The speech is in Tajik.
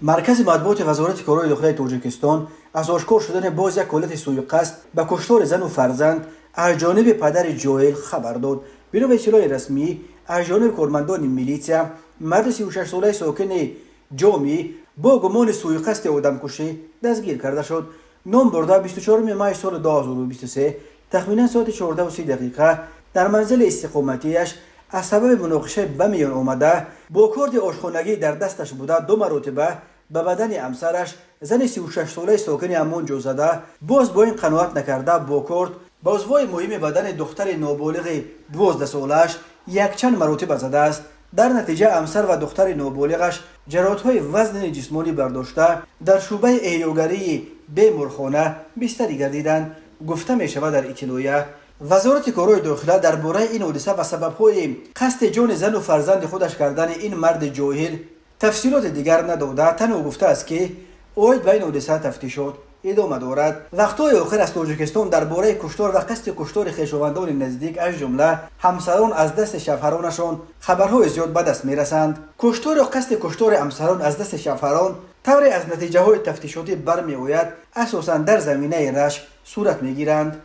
Маркази матбуоти Вазорати корҳои дохилаи Тоҷикистон аз ошкор шудани боз як ҳолати сӯиқасд ба куштори зану фарзанд аз ҷониби падари ҷоҳил хабар дод. Бино ба иттилои расмӣ, аз ҷониби кормандони милитсия марди 36-солаи сокини Ҷомӣ бо гумони сӯиқасди одамкушӣ дастгир карда шуд. Ном бурда 24 май соли 2023 тахминан соати 14:30 дақиқа дар манзили истиқоматиаш аз сабаби муноқиша ба миён омада бо корди ошхонагӣ дар дасташ буда ду маротиба ба бадани ҳамсараш, зани 36-солаи сокини ҳамон ҷо зада, боз бо ин қаноат накарда, бо корд ба узвҳои муҳими бадани духтари ноболиғи 12-солааш якчанд маротиба задааст. Дар натиҷа ҳамсар ва духтари ноболиғаш ҷароҳатҳои вазнини ҷисмонӣ бардошта, дар шӯъбаи эҳёгарии беморхона бистарӣ гардиданд, гуфта мешавад дар иттилоия. Вазорати корҳои дохила дар бораи ин ҳодиса ва сабабҳои қасди ҷони зану фарзанди худаш кардани ин марди ҷоҳил тафсилоти дигар надода, танҳо гуфтааст, ки оид ба ин ҳодиса тафтишот идома дорад. Вақтҳои охир аз Тоҷикистон дар бораи куштор ва қасди куштори хешовандони наздик, аз ҷумла ҳамсарон аз дасти шавҳаронашон хабарҳои зиёд ба даст мерасанд. Куштору қасди куштори ҳамсарон аз дасти шавҳарон, тавре аз натиҷаҳои тафтишотӣ бармеояд, асосан дар заминаи рашк сурат мегиранд.